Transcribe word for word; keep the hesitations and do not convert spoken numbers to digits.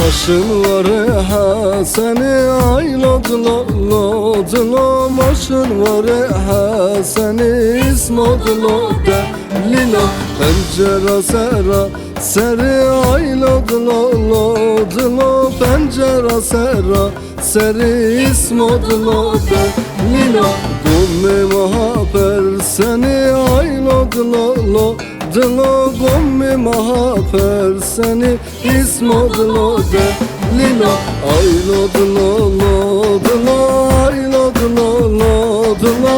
Maşin vare ha seni, ay lo dilo, lo dilo, maşin vare ha seni, ismo dilo Delilo. Pencera sera seri, ay lo dilo, lo dilo, pencera sera seri, ismo dilo Delilo. Gome maha per seni, ay lo dilo, lo dilo, gome maha per seni, ismo dilo Delilo. Ay lo dilo, lo dilo, ay lo dilo, lo dilo,